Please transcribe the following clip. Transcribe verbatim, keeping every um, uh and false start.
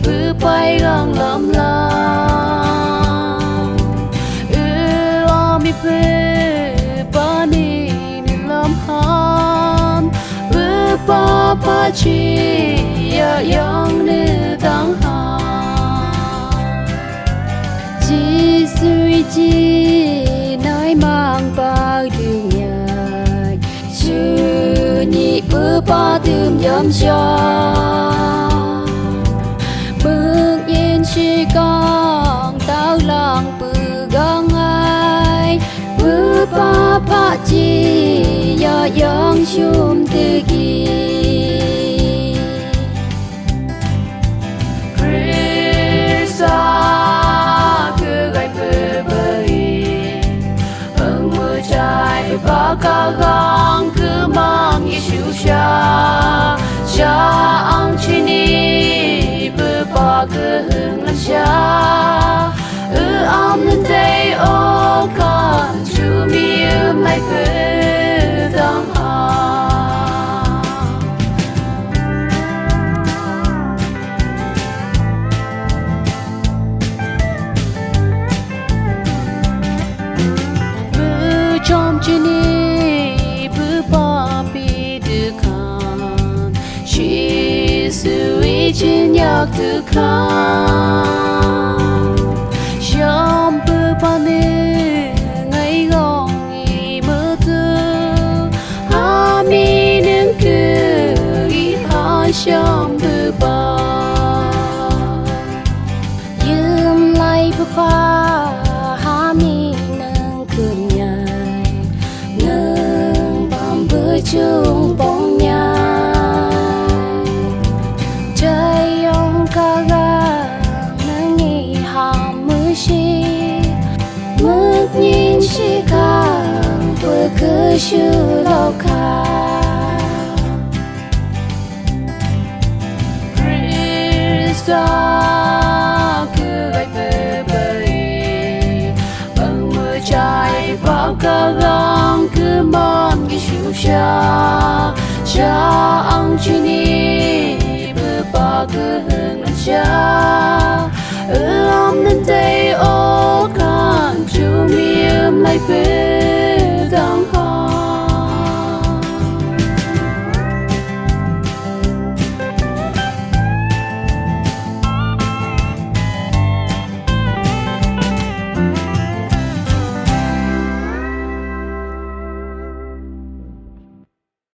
Papa i gang lam la. U ami Papa ni ni lam han. Papa chi ya yang ni dang han. Jisu i chi nai mang pau du nyai. Su ni Papa dum yam sha. Mung yin shi kang tau lang pu gang ai. Papa chi ya yang shum te gi. Krista keu gai Papa i. Ang machai Papa ka gang kemang Jisu sha. Sha ang chi ni Papa kehung lam sha. U am nan dei o kan chu mi um lai pe dang a. Machom chi ni Papa pi du kan. Jisu i chin yak du kan. Sham Papa ni ngai gong i matu. Hami nung ku i ha sham Papa. Yum lai Papa hami nung ku nyai. Nung bam bu chung bong nyai. Jai yong ka gang nung i ham mu shi. Muk nyin shi kang bu ku shu lo ka. Krista keu gai Papa i. Ang machai Papa ka gang kemang Jisu sha. Sha ang chi ni Papa kehung lam sha. U am nan dei o kan chu mi um lai pe